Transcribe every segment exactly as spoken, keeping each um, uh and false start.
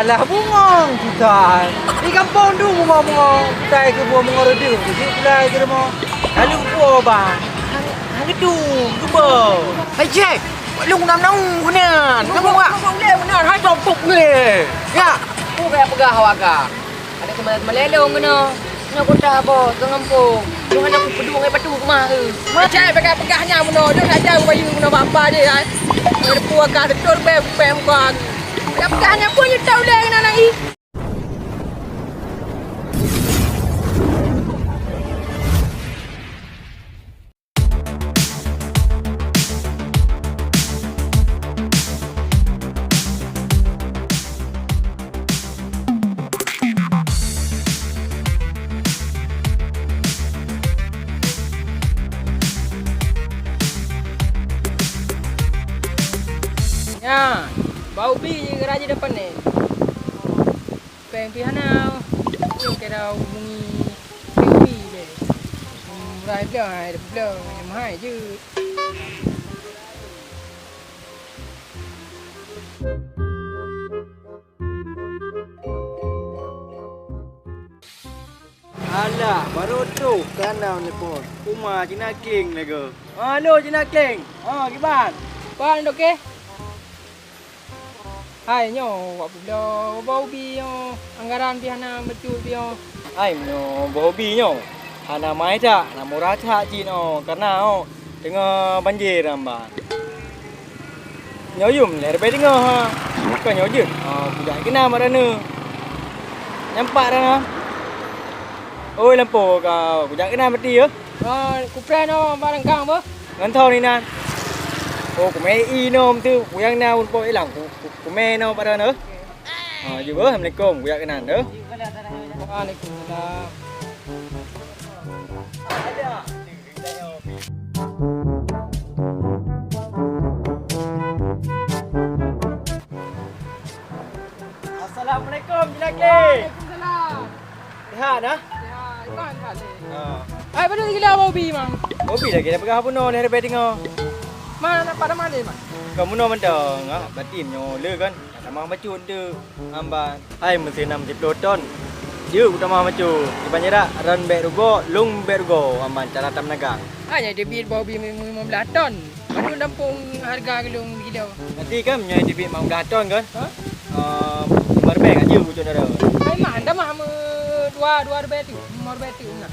Alah bungong tutai. Di gampông tu bungong-bungong tutai keu buah bungong reudeuh. Keu pulai keu rumoh. Lalu buah bang. Hang, hang geudong, geuba. Hai Jack, lôn nam nau keunan. Kamu wak. Kamu uleh keunan. Hai topuk uleh. Ya. Aku kayak peugah awak ka. Ada kembali-kembali lôn keunan. Nyoe kota apa? Tengah gampông. Nyoe hana kupeudong ai batu keumah tu. Macam peugah-peugah nyan bunoe. Nyoe saja bayu bunoe bapa je ai. Nyoe depu agak setor bèe kupèe muka. Peugah-peugah nyan pun nyoe tau lé keunan ai. Nyan, bak ubi rajin dapat nè. Pèng pih hana, kira hubungi P U B deh. Murah blah, hai blah, mahai jeuet. Alah, baru tu ka na nelpon. Uma Cina Kling lagèe. Halo Cina Kling. Ha, kiban? Ban, Dok, eh? Hai nyoe, wak peubloe boh ubi nyoe, anggaran pih hana bacut pih nyoe. Hai nyoe, boh ubi nyoe hana mahai that, hana murah that cit nyoe, kareuna nyoe teungoh banjir amban. Nyoe yum lhèe ribèe teungoh ha. Kon nyoe jeuet, ha, kujak keunan bak droeneuh. Nyan pat droeneuh. Oi lampôh ka, kujak keunan bati yeh. Ha, kupreh nyoe bak rangkang beuh. Ngon thon inan. Oh, kumè i nom tu, kuyang na un po ilang. Ku, ku, kumè nom pada na. Ha, jeuet beuh. Assalamualaikum. Kuyak keunan tu. Waalaikumsalam. Assalamualaikum, Cina Kling. Waalaikumsalam. Sihat, nah? Sihat, Iban sihat lé. Ha. Hai, padum sikilo boh ubi, Mang? Boh ubi lagèe na peugah bunoe lhèe ribèe teungoh. Mang, na pada malam, Mang? Kon bunoe mantong, ha, batin nyoe le kan. Tamah bacut tu, amban. Hai, meusinan siploh ton. Jeuet kutamah bacut. Iban jarak, ran bèk rugoe, lôn bèk rugoe, amban, cara tameudagang. Hai, nyang teubiet boh ubi limong blah ton. Padum dampông harga keu lôn sikilo? Berarti kan meunyoe teubiet limong blah ton kan? Ha? Ehm, limong ribèe ka jeuet ujoe dara. Hai, mah, anda mah meu dua, dua ribèe tu, limong ribèe tu nah.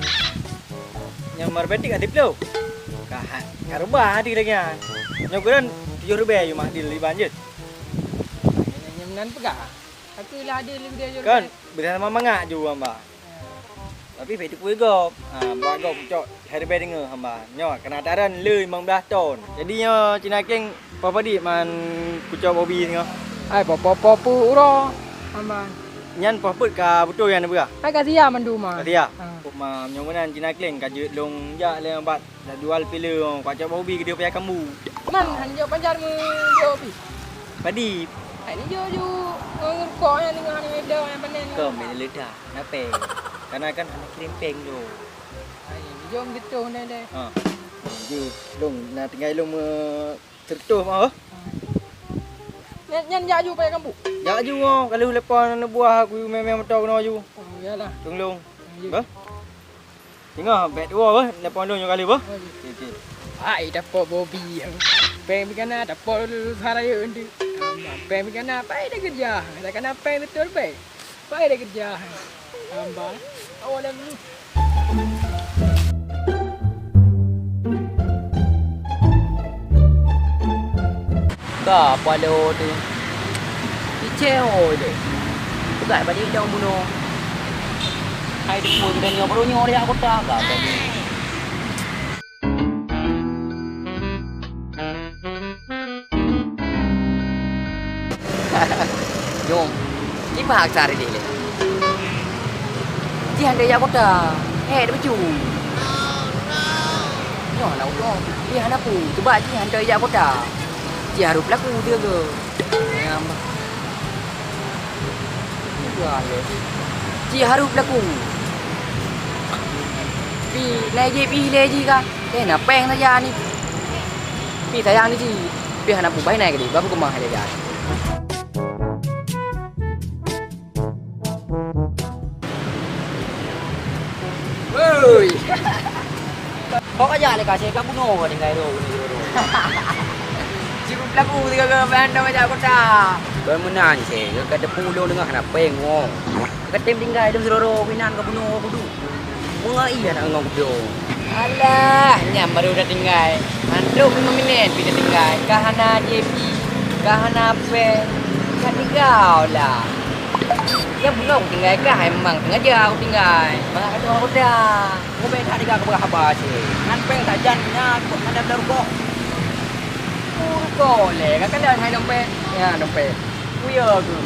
Nyang limong ribèe tu ka siploh. Ka, ka reubah hati lagèe nyan. Nyoe keuran tujoh ribèe yum adil Iban jeuet. Nyang nan peugah. Aku lah adil lagèe tujoh ribèe. Kan, beusama mangat ju hamba. Tapi bèk teupeu gob. Ha, bak gob kucok lhèe ribèe teungoh hamba. Nyoe, keunan taran le limong blah ton. Jadi nyoe Cina Kling poh padit man kucok boh ubi teungoh? Hai, poh, poh, poh peuet uroe hamba. Nyan poh peuet ka beutôi nyan beurah? Hai, ka siap mandum, Ma. Ka siap? Ha. Ma, nyoe meunan Cina Kling ka jeuet lôn jak lé ubat. Dah jual pih le, oh, kucok boh ubi keudéh payah kambu. Man, han jok panjar meujok pih. Padi. Hai ni jok ju, eh, ngeurukok nyan teungoh ni meudong nyan panen. Kau main leuta, na pèng. Karena kan hana kirim pèng tu. Hai, jom gitu deh, deh. Ha. Ju, dong, na tinggai lom, eh, tertuh mah, oh. Nyan, nyan jak ju payah kambu. Jak ju, oh, kalau lepas aneuk buah aku meh-meh motor kena ju. Oh, iyalah. Tolong. Ju. Bah? Singoh, bèk tuwoe beuh, telepon lôn nyoe kali beuh. Oke, oke. Hai, dapot boh ubi. Pèng pih kana, dapot lôn sara yue nteuk. Pèng pih kana, pai dah keureuja. Dah kana pèng beutôi pèng. Pai dah keureuja. Hamba. Awak dah dulu. Ka palo tu. Icé hoi deh. Peugah badi dong bunoe. Hai deungoe geutanyoe baru nyoe jak kota ka tadi. Nyoe, kiban cara deh lé. Jih hana jak kota. Hei, dah baju. Nyoe aneuk udoe, jih hana peue, cuba jih hantom jak kota. Jih harôh peulaku teuh keu. Nyam. Tuhan lé. Jih harôh peulaku. Pi, nai jih pi lé jih ka. Eh, na pèng saja ni. Pi sayang ni jih. Pi hana peue bai nai keu jih, babu keumah saja. Oi. Kok aja lé kasih ka bunoe ka tinggai ro. Cikgu pelaku tiga ke bahan dong aja kota. Kau meunan sih, ka teupeu ulôn deungoe hana péng wong. Ka tem tinggai dong sidroe-droe inan ka bunoe kudu. Meungai anak ngon kudo. Alah, nyan baru udah tinggai. Mandum lima minit pih tinggai. Ka hana J P, ka hana péng, ka tinggai lah. Nyan bunoe kutinggai kah, emang sengaja kutinggai. Mangat kata orang kota. Ubé that tiga keubah haba cit. Ngan péng sajan na kok ada dalam rukok. Oh, rukok lé, ka kalian hai dompet. Ya, dompet. Kuya ke?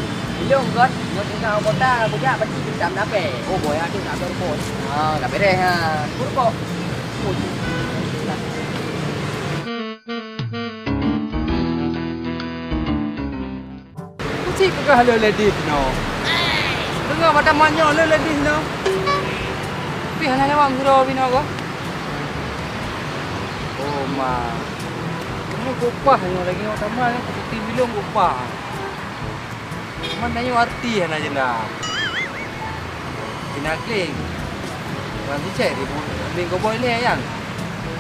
Ilong kot, nyoe tinggal kota, kujak pasti kita mendapat. Oh, boya tu tak ada rukok. Ha, tak beres ha. Rukok. Oh, Kucik peugah le ladies no. Deungoe mata manyoe le ladies no. Tapi hana lewat meudroe binoe ko. Oh ma. Ini gopah nyoe lagi nyoe sama ni seperti bilong gopah. Cuman tanyoe arti hana jelas. Ina kling. Wan sicek di bu-, di goboi lé ayang.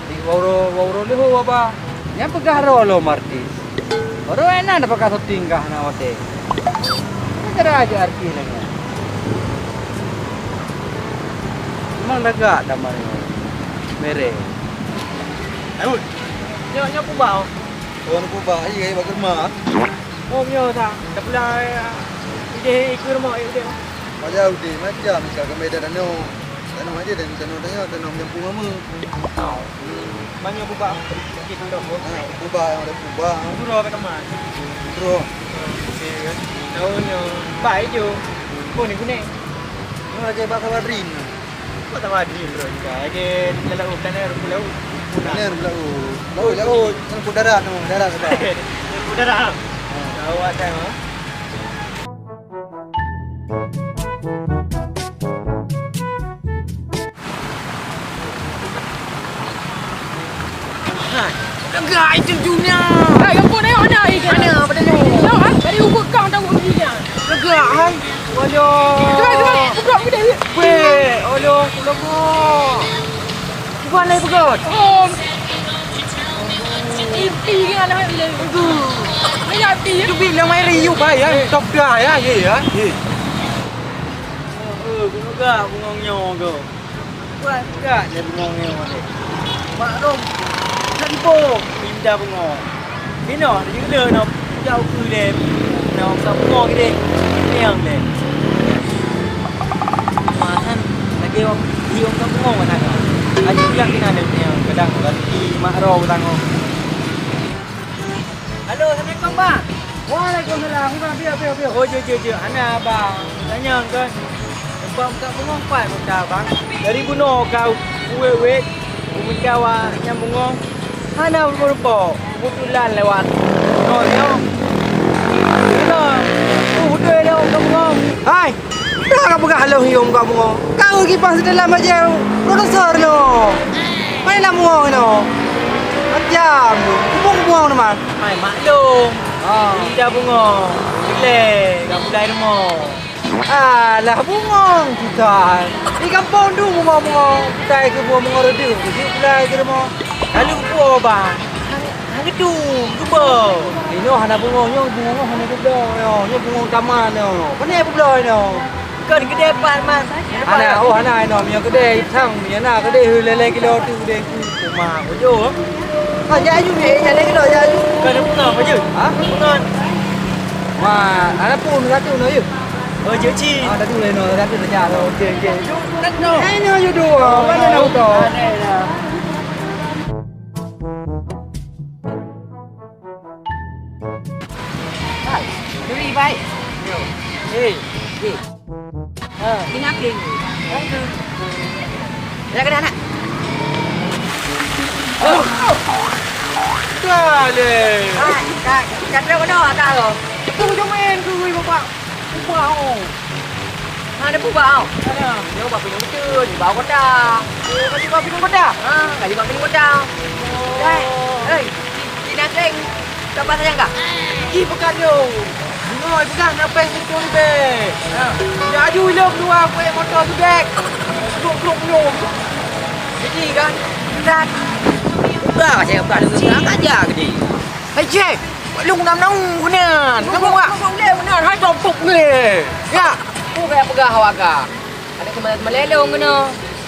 Di waro, waro leho baba. Nyang peugah ro lo martis. Ro ena dah pakai syuting kah na wase. Negara aja arti lagi. Memang lagak nama ni. Mere. Aun. Nyo nyo kubah. Oh, kubah. Iya, iya, bagus mah. Oh, nyo sa. Dah pula. Ide ikut rumah, ide. Macam udah macam misal ke medan anu. Tanoh aja dan tanoh tanya tanoh menyambung lama. Hmm. Banyak buka sikit tu. Ha, buka yang ada buka. Guru apa teman? Bro. Okey kan. Daun yang baik je. Oh ni kuning. Ni lagi bak sawadrin. Kok tak wadi bro? Lagi laut kan, laut. Laut, laut. Laut, laut. Kan darat tu, darat tu. Darat. Ha. Awak dah. Hai, peugah itu dunia. Hai, ampun, ayo, ada air. Mana? Pada lu. Tahu, hai? Tadi ubah kau tahu dunia. Peugah, hai. Waduh. Cuba, cuba, buka, buka, buka. Weh, aduh, aku lemah. Cuba naik peugah. Oh. Ipi ke anak dia? Aduh. Banyak api ya? Itu bilang air riuh, bah, ya. Tok dah, ya, ya, ya. Eh. Oh, oh, guna gak bungong nyoe ke? Kuat gak dia bungong nyoe ni. Mak Rom, bisa dipo. Pindah bungong. Bina, dia le nak jak uku le. Nak usah bungong ke deh. Niang le. Makan lagi orang, dia orang bungong mana kan? Aji pula kena ada niang. Kadang lagi mak Rom tanggung. Halo, assalamualaikum, Bang. Waalaikumsalam. Bang, biar, biar, biar. Oh, jeuet, jeuet, jeuet. Hana, Bang. Tanya kan. Tempat buka bengong pat kota, Bang. Dari bunoe kau wet-wet, meuncawa nyang bengong. Hana rupa-rupa. Kebetulan lewat. Oh, no. Betul. Oh, betul lewat buka bengong. Hai! Dah ka peugah lôn hiong bak bungong. Ka geukiban sidalam bajée profesor nyoe. Main lam bungong nyoe. Macam tu. Kubung bungong teman. Hai maklum. Ha. Ida bungong. Rilek. Dah mulai rumoh. Alah bungong tutan. Di kampung tu bungong-bungong. Kutai ke bungong-bungong reudeuh. Keujiek pulai keu rumoh. Lalu kuah bang. Hang geudum, geubloe. Inoe hana bungong, nyoe bungong hana geubloe nyoe. Nyoe bungong taman nyoe. Pane peubloe nyoe? Kon keudè pat man. Hana, oh hana inoe, meunyoe keudè sang, meunyoe na keudè lheueh lhèe kilo tu keudè ku. Uma, ujoe. Ha, jak aju, eh, jak lhèe kilo, jak aju. Kon bungong, ujoe. Ha? Bungong. Ma, hana pun satu nyoe, yuk. Oh, jeuet cit. Ha, satu lhèe nyoe, satu saja. Okey, okey. Jom, nak nyoe. Eh, nyoe, judul. Oh, mana nak utang? Ada, ada. Hai, duri baik. Hei, hei. Ha, ini apa ini? Ada kena nak? Oh. Dah leh. Ha, kat, kat dia kena tak lo? Itu je main tu, weh, bapak. Ubah, oh. Ha, ada ubah, oh. Ada. Dia ubah pinang betul, ubah kota. Oh, kasi ubah pinang kota? Ha, kasi ubah pinang kota. Oh. Dai, hei, di Nasreng, tempat saya enggak? Ih, bukan tu. Dengar, bukan, apa yang betul ni, be? Ha. Dia aju ilok dua, aku naik motor tu, dek. Blok, blok, blok. Jadi kan, dah. Udah, saya udah dengar aja gede. Hai, Jack, lu guna menang, guna. Kamu, Wak. Guna, guna, hai, topuk ni. Ya. Aku kayak peugah awak kah. Ada kembali-kembali lông kena.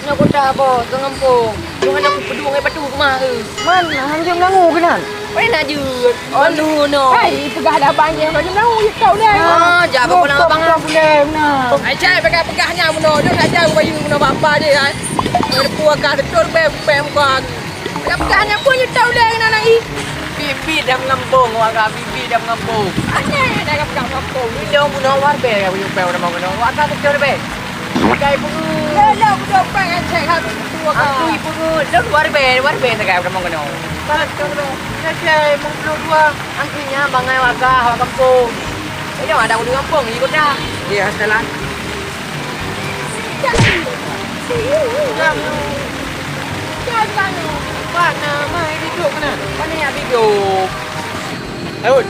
Kena kota apa, ke ngampung. Lu hana aku peduli ngai patu rumah ke. Man, hana jam nangu kena. Mana jeuet? Oh, lu no. Hai, peugah dah abang je, kau jam nangu je kau dah. Ah, jak apa pula abang? Kau boleh, nah. Hai, cai, peugah-peugah nya bunoe. Lu nak jauh bayu bunoe bapa je, hai. Berpua kah betul, beb, beb, muka. Peugah-peugah nya pun you tahu dah kena nai. Bibi dah mengambung, warga bibi dah mengambung. Aneh dah peugah mengambung. Ni dong bunoe warbe, you peu dah mau kena. Warga betul, beb. Sagai pungut. Lé, lé, budok pang ngecek habéh keudua ka. Aku ibu ngut. Lôn warbe, warbe sagai kamoe keunoe. Barat keunoe. Ngecek meuh ploh dua. Angkeunya bangai warga awak gampông. Nyoe ada ureueng gampông di kota. Iya, salah. Jam. Jam sana. Mana mai hidup kena? Mana yang hidup? Ayo.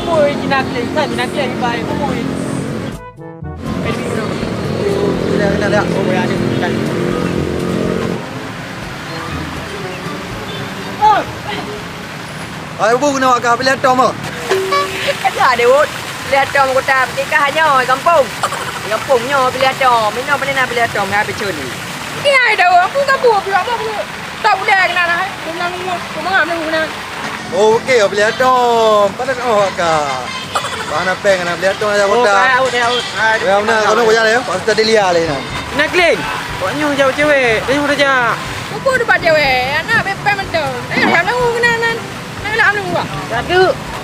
Oi, jinak lé, kan jinak lé, baik. Oi. Hai, bu, keunoe ka pilih atom, oh. Ada, ada, Wot. Pilih atom kota, peutikah nyoe, gampông. Gampông nyoe pilih atom. Inoe pane na pilih atom, ya, picul ni. Iya, ada, Wot. Aku kabur, aku tak boleh kena, nah. Kena ngomong, kena ngomong, kena. Oke, beli atong. Pada oh ka. Bang na peng na beli atong aja kota. Aut, aut. Ya, benar, kalau kau jalan ya, pasti dia lihat lah. Nak clean. Kok nyu jauh cewek, dia udah jak. Kubu depan cewek, anak bepeng mentong. Eh, yang nunggu kena nan. Nak nak nunggu. Satu.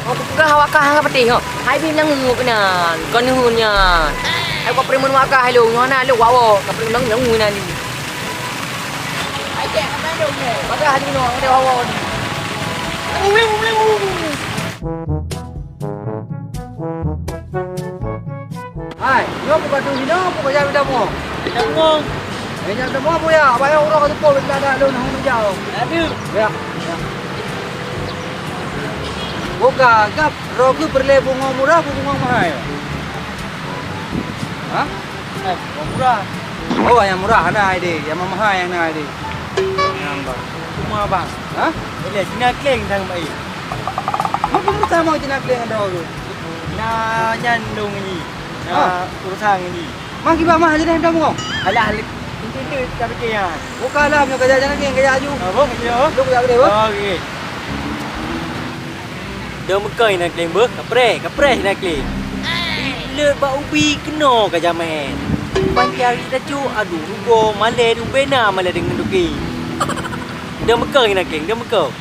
Aku peugah awak kah angka peutih, ho. Hai bim nyang ngu keunan, kon ngon nyan. Hai kau preman wak kah hai lôn, nyoe na lôn wak woe, kau preman nyang ngu nan. Hai cek, apa dong ni? Maka hari ni orang dia wak woe ni. Uling, uling, uling. Hai, nyoe bukan tu hino, bukan jam dah mo. Dah mo. Eh, jam dah mo, buya. Bayar orang tu pun tak ada lôn hong jauh. Ada. Ya. Ya. Boka gab, roh keuh peureulée bungong murah, bungong mahai? Hah? Eh, bungong murah. Oh, nyang murah hana hai deh, nyang mahai nyang na hai deh. Nyang bang. Cuma bang. Hah? Boleh, Cina Kling sang baik. Apa sama Cina Kling ada tu? Na nyan dong ni. Na urusan ni. Mah kiban mah jadi dah bungong. Alah, itu-itu tak fikir ya. Bukan lah, punya kerja jangan ni, kerja aju. Apa? Kerja apa? Lu kerja gede, apa? Oh, okey. Dah meukai nak klaim beuh, kapreh, kapreh nak klaim. Ileut bak ubi keunoe ka jamén. Panjari tacok, aduh rugoe, malée ubena malée deungon duki. Dah meukai nak klaim, dah meukai.